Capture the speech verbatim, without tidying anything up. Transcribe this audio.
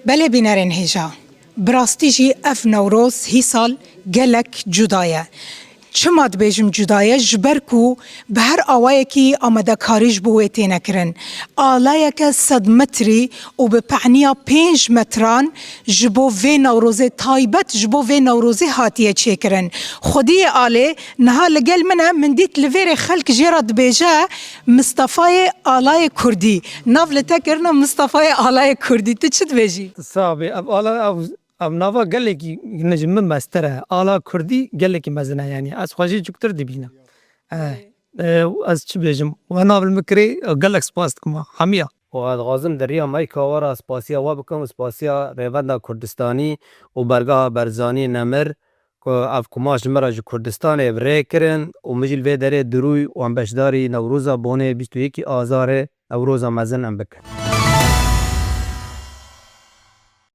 Belê bînerên hêja, bi rastî jî ev Newroz hîsal gelek cuda ye. Çima dibêjim cuda ye? Ji ber ku bi her awayekî amadekarî ji bo wê têne kirin. Alayeke sed metrî û bi pehniya pênc metran ji bo vê Newrozê, taybet ji bo vê Newrozê hatiye çêkirin. Xwediyê alê niha li gel min e, min dît li vêrê xelk jê re dibêje Mistefayê Alayê Kurdî. Nav li te kirine Mistefayê Alayê Kurdî. Tu çi dibêjî? Sax bê, ev ala, ev, ev nava gelekî ne ji min mestir e. Ala Kurdî gelekî mezin e, yanî ez xwe jî çûktir dibînim. Eh, eh, ez çi bêjim? We nav li min kirê, gelek spas dikim we. Hemiya. Û ez dixwazim di riya mayka we re spasiya we bikim û spasiya Rêvenda Kurdistanî û Bergeha Barzanî Nemir ku ev kumaş ji min re ji Kurdistanê bi rê kirin û min jî li vê derê dirûy û em beşdarî Newroza Bonê bîst û yekî Azarê, Newroza mezin em bikin.